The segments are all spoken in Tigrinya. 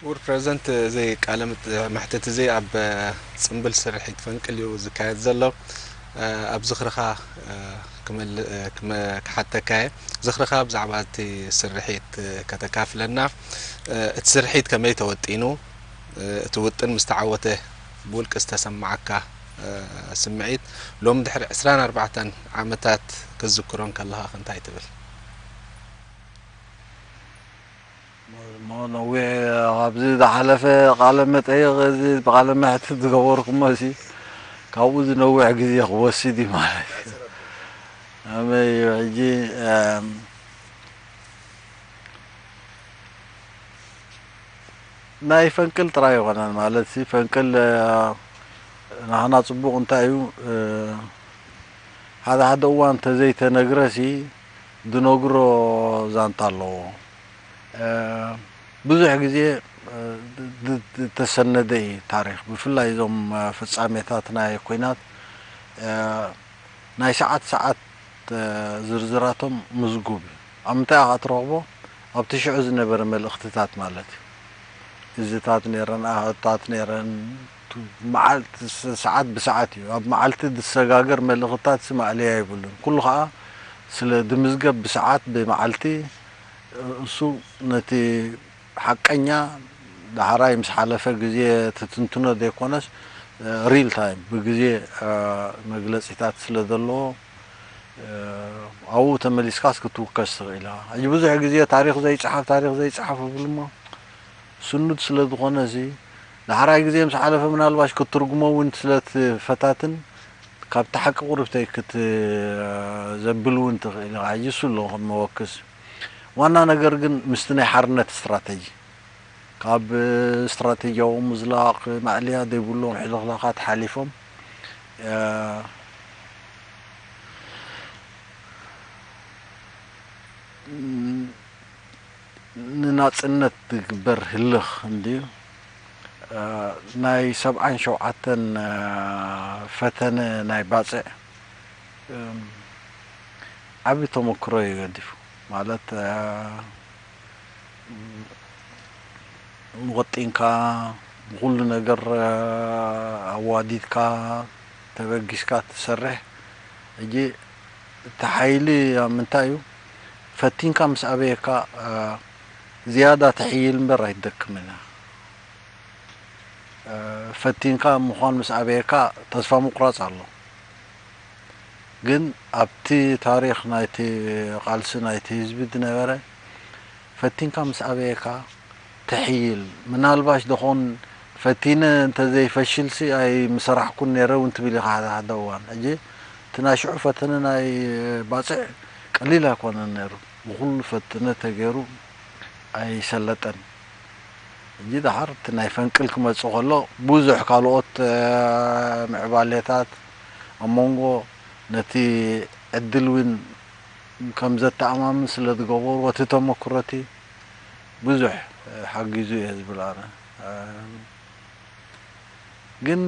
ክቡር ፕረዚደንት፣ እዚ ቃለ ምት- መሕትት እዚ ኣብ ጽምብል ስርሒት ፈንቅል እዩ ዝካየድ ዘሎ። ኣብ ዝኽርኻ ክመል- ክመ- ክሓተካ እየ። ዝኽርኻ ብዛዕባ እቲ ስርሒት ከተካፍለና፣ እቲ ስርሒት ከመይ ተወጢኑ፣ እቲ ውጥን ምስ ተዓወተ ብውልቂ ዝተሰማዓካ ስምዒት፣ ሎሚ ድሕሪ ዕስራን ኣርባዕተን ዓመታት ክትዝክሮ እንከለኻ እንታይ ትብል? እሞ ነዊሕ ካብዚ ዝሓለፈ ቃለ መጠይቕ እዚ ብቃለ መሕትት ዝገበርኩሞ ሲ ካብኡ ዝነውሕ ግዜ ክወስድ እዩ ማለት እዩ። ኣመይ ሕጂ ናይ ፈንቅል ጥራይ ይኮነን ማለት ሲ ፈንቅል ናህና ፅቡቅ እንታይ እዩ ሓደ ሓደ እዋን ተዘይተነግረ ሲ ዝነግሮ ዛንታ ኣለዎ። ብዙሕ ግዜ ዝተሰነደ እዩ ታሪክ፣ ብፍላይ እዞም ፍጻሜታት ናይ ኩናት ናይ ሰዓት ሰዓት ዝርዝራቶም ምዝጉብ እዩ። ኣብ ምንታይ ኢኻ ትረኽቦ? ኣብቲ ሽዑ ዝነበረ መልእኽትታት ማለት እዩ። እዝታት ነይረን፣ ኣሃዱታት ነይረን፣ መዓልቲ ሰዓት ብሰዓት እዩ። ኣብ መዓልቲ ዝሰጋገር መልእኽትታት ሲ ማእለያ የብሉን። ኩሉ ከዓ ስለ ዝምዝገብ ብሰዓት ብመዓልቲ እሱ ነቲ ሓቀኛ ዳሕራይ ምስ ሓለፈ ግዜ ትትንትኖ ዘይኮነስ ሪል ታይም ብግዜ መግለፂታት ስለ ዘለዎ ኣብኡ ተመሊስካስ ክትውከስ ትኽእል ኢኻ። ሕጂ ብዙሕ ግዜ ታሪኽ ዘይፀሓፍ ታሪኽ ዘይፀሓፍ ይብሉ እሞ ስኑድ ስለ ዝኾነ እዚ ዳሕራይ ግዜ ምስ ሓለፈ ምናልባሽ ክትትርጉሞ እውን ስለ ትፈታትን ካብቲ ሓቂ ቁርብተይ ክት ዘብል እውን ትኽእል ኢኻ። ሕጂ እሱ ኣሎ ከም መወክስ ዋና ነገር ግን ምስቲ ናይ ሓርነት ስትራተጂ ካብ ስትራተጂያዊ ምዝላቕ ማእለያ ዘይብሎም ሕልኽላኻት ሓሊፎም ንናፅነት ዝግበር ህልኽ እንድዩ። ናይ ሰብዓን ሸውዓተን ፈተነ ናይ ባፅዕ ዓቢ ተመክሮ እዩ ገዲፉ። ማለት ወጢንካ ብኹሉ ነገር ኣዋዲድካ ተበጊስካ ትሰርሕ። ሕጂ እቲ ሓይሊ ኣብ ምንታይ እዩ? ፈቲንካ ምስ ኣበየካ ዝያዳ ትሕይል እምበር ኣይትደክምን እያ። ፈቲንካ ምዃን ምስ ኣበየካ ተስፋ ምቁራፅ ኣሎ። ግን ኣብቲ ታሪኽ ናይቲ ቃልሲ ናይቲ ህዝቢ ዝነበረ ፈቲንካ ምስ ኣበየካ ትሕይል። ምናልባሽ ደኾን ፈቲነ እንተዘይፈሽልሲ ኣይምሰራሕኩን ነይረ እውን ትብል ኢኻ ሓደ ሓደ እዋን። ሕጂ እቲ ናይ ሽዑ ፈተነ ናይ ባፅዕ ቀሊል ኣይኮነን ነይሩ። ብኹሉ ፈተነ ተገይሩ ኣይሰለጠን። ሕጂ ደሓር እቲ ናይ ፈንቅል ክመፅእ ከሎ ብዙሕ ካልኦት ምዕባሌታት ኣብ መንጎ ነቲ ዕድል እውን ከም ዘተኣማምን ስለ ዝገበሩ እቲ ተመክሮ እቲ ብዙሕ ሓጊዙ እየ ዝብል ኣነ። ግን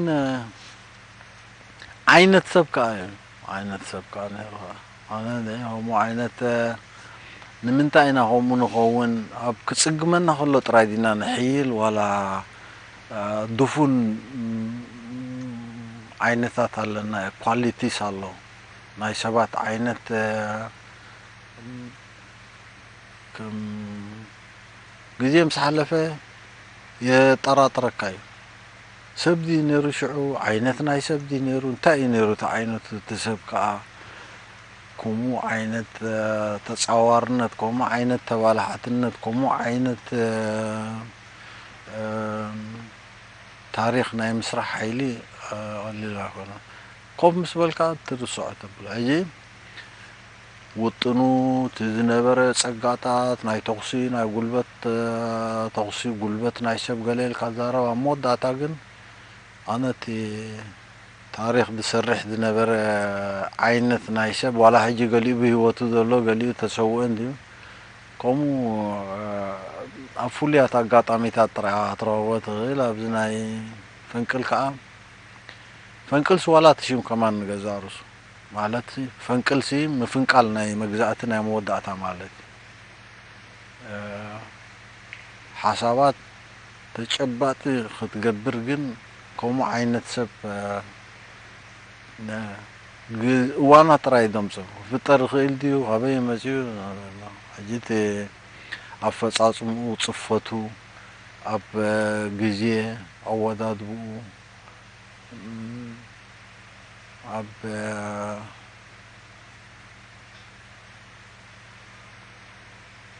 ዓይነት ሰብ ከዓ እዩ ዓይነት ሰብ ከዓ ነይሩ ከዓ ኣነ ከምኡ ዓይነት ንምንታይ ኢና ከምኡ ንኸውን ኣብ ክፅግመና ከሎ ጥራይ ዲና ንሕይል ዋላ ድፉን ዓይነታት ኣለና ኳሊቲስ ኣሎ ናይ ሰባት ዓይነት ከም ግዜ ምስ ሓለፈ የጠራጥረካ እዩ። ሰብ ድዩ ነይሩ ሽዑ ዓይነት ናይ ሰብ ድዩ ነይሩ እንታይ እዩ ነይሩ እቲ ዓይነቱ እቲ ሰብ ከዓ ከምኡ ዓይነት ተፃዋርነት ከምኡ ዓይነት ተባላሓትነት ከምኡ ዓይነት ታሪኽ ናይ ምስራሕ ሓይሊ ቀሊል ኣይኮነ። ኮፍ ምስ በልካ ትርስዖ ተብሎ ሕጂ ውጥኑ እቲ ዝነበረ ፀጋታት ናይ ተኹሲ ናይ ጉልበት ተኹሲ ጉልበት ናይ ሰብ ገለ ኢልካ ዛረብ ኣብ መወዳእታ ግን ኣነ እቲ ታሪኽ ዝሰርሕ ዝነበረ ዓይነት ናይ ሰብ ዋላ ሕጂ ገሊኡ ብህይወቱ ዘሎ ገሊኡ ተሰውአ እንድዩ ከምኡ ኣብ ፍሉያት ኣጋጣሚታት ጥራይ ክትረኽቦ ትኽእል ኣብዚ ናይ ፈንቅል ከዓ ፈንቅልሲ ዋላ እቲ ሽም ከማን ንገዛእ ርእሱ ማለት ፈንቅልሲ ምፍንቃል ናይ መግዛእቲ ናይ መወዳእታ ማለት ሓሳባት ተጨባጢ ክትገብር ግን ከምኡ ዓይነት ሰብ፣ እ፣ ነ-፣ ግ-፣ እዋና ጥራይ ደምጾ። ክፍጠር ይኽእል ድዩ? ካበይ መጺኡ? ሕጂ እቲ ኣፈጻጽምኡ፣ ጽፈቱ፣ ኣብ፣ እ፣ ግዜ ኣወዳድብኡ፣ እም፣ ኣብ፣ እ፣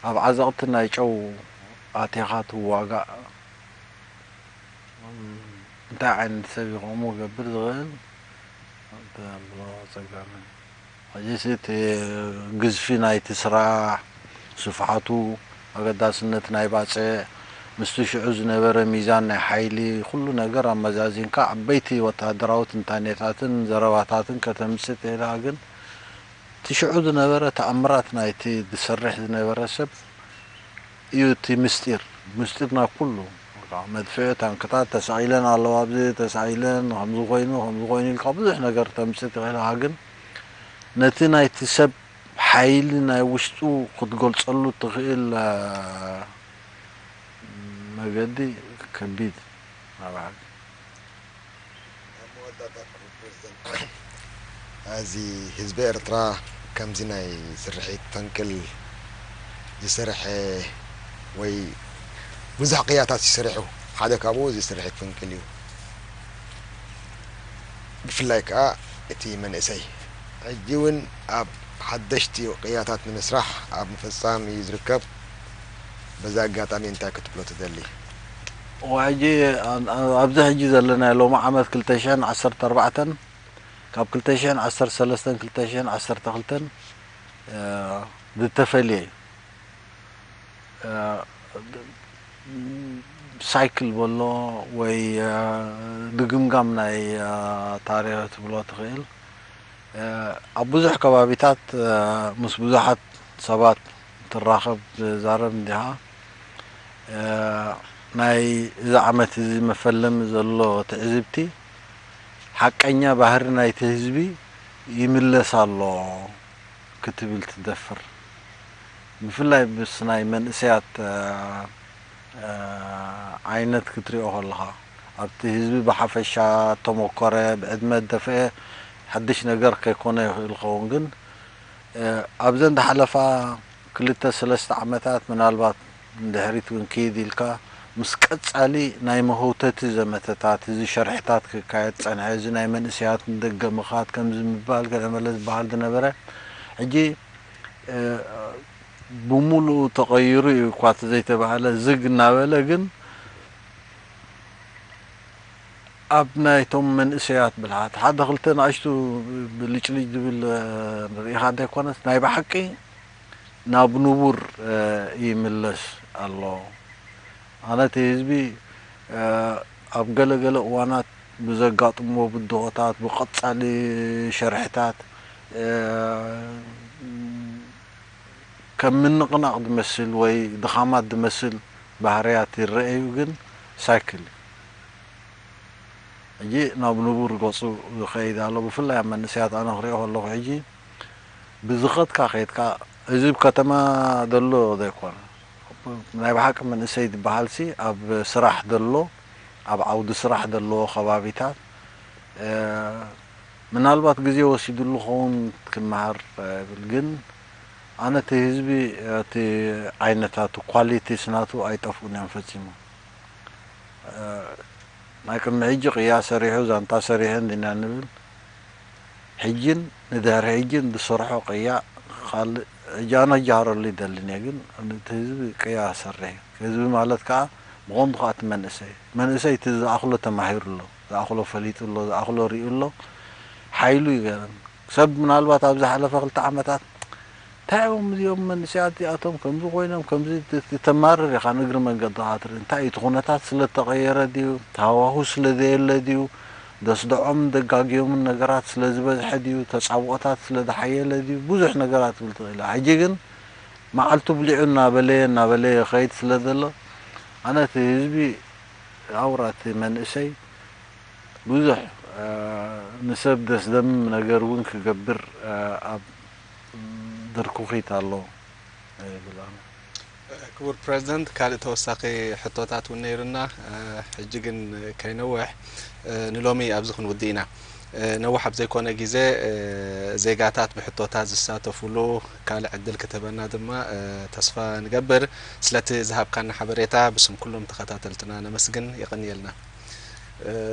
ኣብ ዓዘቕቲ ናይ ጨው ኣቲኻ ትዋጋእ፣ እንታይ ዓይነት ሰብ እዩ ከምኡ ክገብር ዝኽእል? ተብሎ ኣጸጋሚ። ሕጂስ እቲ ግዝፊ ናይቲ ስራሕ፣ ስፍሓቱ፣ ኣገዳስነት ናይ ባጽዕ፣ ምስቲ ሽዑ ዝነበረ ሚዛን ናይ ሓይሊ፣ ኩሉ ነገር ኣመዛዚንካ፣ ዓበይቲ ወተሃደራዊ ትንታኔታትን ዘረባታትን ከተምጽእ ትኽእል ኢኻ፣ ግን እቲ ሽዑ ዝነበረ ተኣምራት ናይቲ ዝሰርሕ ዝነበረ ሰብ እዩ እቲ ምስጢር። ምስጢር ናብ ኩሉ። በቃ መድፍዕ፣ ታንክታት ተሳኢለን ኣለዋ፣ ኣብዚ ተሳኢለን፣ ከምዚ ኮይኑ፣ ከምዚ ኮይኑ ኢልካ ብዙሕ ነገር ተምጽእ ትኽእል ኢኻ። ግን ነቲ ናይቲ ሰብ ሓይሊ ናይ ውሽጡ ክትገልጸሉ ትኽእል፣ እ፣ መገዲ ከቢድ እዩ። ኣብ ሓቂ። ኣብ መወዳእታ ክቡር ፕረዚደንት፣ እዚ ህዝቢ ኤርትራ ከምዚ ናይ ስርሒት ፈንቅል ዝሰርሐ ወይ ብዙሕ ቅያታት ይሰርሑ፣ ሓደ ካብኡ እዚ ስርሒት ፈንቅል እዩ። ብፍላይ ከኣ እቲ መንእሰይ ሕጂ እውን ኣብ ሓደሽቲ ቅያታት ንምስራሕ ኣብ ምፍጻም እዩ ዝርከብ። በዚ ኣጋጣሚ እንታይ ክትብሎ ትደሊ? ሕጂ ኣ-፣ ኣ-፣ ኣብዚ ሕጂ ዘለናዮ ሎሚ ዓመት ክልተ ሽሕን ዓሰርተ ኣርባዕተን፣ ካብ ክልተ ሽሕን ዓሰርተ ሰለስተን ክልተ ሽሕን ዓሰርተ ክልተን፣ እ፣ ዝተፈልየ እዩ። እ፣ ሳይክል በሎ ወይ፣ እ፣ ድግምጋም ናይ፣ እ፣ ታሪኽ ትብሎ ትኽእል። እ፣ ኣብ ብዙሕ ከባቢታት፣ እ፣ ምስ ብዙሓት ሰባት ትራኸብ ትዛረብ እንዲኻ። እ፣ ናይ እዚ ዓመት እዚ መፈለሚ ዘሎ ትዕዝብቲ፣ ሓቀኛ ባህሪ ናይቲ ህዝቢ ይምለስ ኣሎ ክትብል ትደፍር። ብፍላይ ምስ ናይ መንእሰያት፣ እ፣ እ፣ ዓይነት ክትሪኦ ከለኻ፣ ኣብቲ ህዝቢ ብሓፈሻ ተመኮረ፣ ብዕድመ ደፍአ፣ ሓድሽ ነገር ከይኮነ ይኽእል ይኸውን፣ ግን፣ እ፣ ኣብዘን ዝሓለፋ ክልተ ሰለስተ ዓመታት፣ ምናልባት ንድሕሪት እውን ክይድ ኢልካ፣ ምስ ቀጻሊ ናይ መህውተቲ ዘመተታት፣ እዚ ሸርሕታት ክካየድ ጸንሐ፣ እዚ ናይ መንእሰያት ንደገ ምኻድ፣ ከምዚ ምባል፣ ገለ መለ ዝበሃል ዝነበረ፣ ሕጂ፣ እ፣ ብምሉኡ ተቐይሩ እዩ እኳ ተዘይተባህለ፣ ዝግ እናበለ ግን፣ ኣብ ናይቶም መንእሰያት ብልሓት፣ ሓደ ክልተ ንኣሽቱ ብልጭልጭ ዝብል፣ እ፣ ርኢኻ እንተይኮነስ፣ ናይ ብሓቂ ናብ ንቡር፣ እ፣ ይምለስ ኣሎ። ኣነ እቲ ህዝቢ፣ እ፣ ኣብ ገለ ገለ እዋናት ብዘጋጥምዎ ብድሆታት፣ ብቐጻሊ ሸርሕታት፣ እ፣ ከም ምንቕናቕ ዝመስል ወይ ድኻማት ዝመስል ባህርያት ይረኣዩ፣ ግን ሳይክል እዩ። ሕጂ ናብ ንቡር ገጹ ይኸይድ ኣሎ። ብፍላይ ኣብ መንእሰያት ኣነ ክሪኦ ከለኹ፣ ሕጂ ብዝኸድካ ከይድካ፣ እዚ ኣብ ከተማ ዘሎ ዘይኮነ፣ ናይ ብሓቂ መንእሰይ ዝበሃልሲ ኣብ ስራሕ ዘሎ፣ ኣብ ዓውዲ ስራሕ ዘለዎ ከባቢታት፣ እ፣ ምናልባት ግዜ ወሲዱሉ ኸውን ክመሃር፣ እ፣ ብል፣ ግን ኣነ እቲ ህዝቢ፣ እቲ ዓይነታቱ፣ ኳሊቲስ ናቱ ኣይጠፍኡን እዮም ፈጺሙ። እ፣ ናይ ቅድሚ ሕጂ ቅያ ሰሪሑ፣ ዛንታ ሰሪሑ እንዲና ንብል። ሕጅን ንድሕሪ ሕጅን ዝሰርሖ ቅያ ካልእ፣ ሕጂ ኣነ ክጀሃረሉ ይደልን እየ፣ ግን እቲ ህዝቢ ቅያ ሰርሕ። ህዝቢ ማለት ከዓ ብቐንዱ ከዓ እቲ መንእሰይ። መንእሰይ እቲ ዝኣኽሎ ተማሂሩ ኣሎ፣ ዝኣኽሎ ፈሊጡ ኣሎ፣ ዝኣኽሎ ሪኡ ኣሎ፣ ሓይሉ ይገርም። ሰብ ምናልባት ኣብ ዝሓለፈ ክልተ ዓመታት እንታይ እዮም እዚኦም መንእሰያት እዚኣቶም ከምዚ ኮይኖም ከምዚ ት-፣ ት-፣ ተማርር ኢኻ ንእግሪ መንገድኻ ትርኢ። እንታይ እዩ እቲ ኩነታት ስለ ተቐየረ ድዩ? ሃዋሁ ስለ ዘየለ ድዩ? ደስድዖምን ደጋጊዮምን ነገራት ስለ ዝበዝሐ ድዩ? ተጻብኦታት ስለ ዝሓየለ ድዩ? ብዙሕ ነገራት ትብል ትኽእል ኢኻ። ሕጂ ግን መዓልቱ ብሊዑ እናበለየ እናበለየ ይኸይድ ስለ ዘሎ፣ ኣነ እቲ ህዝቢ ኣውራ እቲ መንእሰይ ብዙሕ፣ እ፣ ንሰብ ደስደምም ነገር እውን ክገብር፣ እ፣ ኣብ ድርኩኺት ኣሎ ይብል ኣነ። ክቡር ፕሬዚደንት፣ ካልእ ተወሳኺ ሕቶታት እውን ነይሩና። ሕጂ ግን ከይነውሕ ንሎሚ ኣብዚ ክንውድእ ኢና። ነዊሕ ኣብ ዘይኮነ ግዜ ዜጋታት ብሕቶታት ዝሳተፉሉ ካልእ ዕድል ክትህበና ድማ ተስፋ ንገብር። ስለቲ ዝሃብካና ሓበሬታ ብስም ኩሎም ተኸታተልትና ነመስግን። የቐንየልና።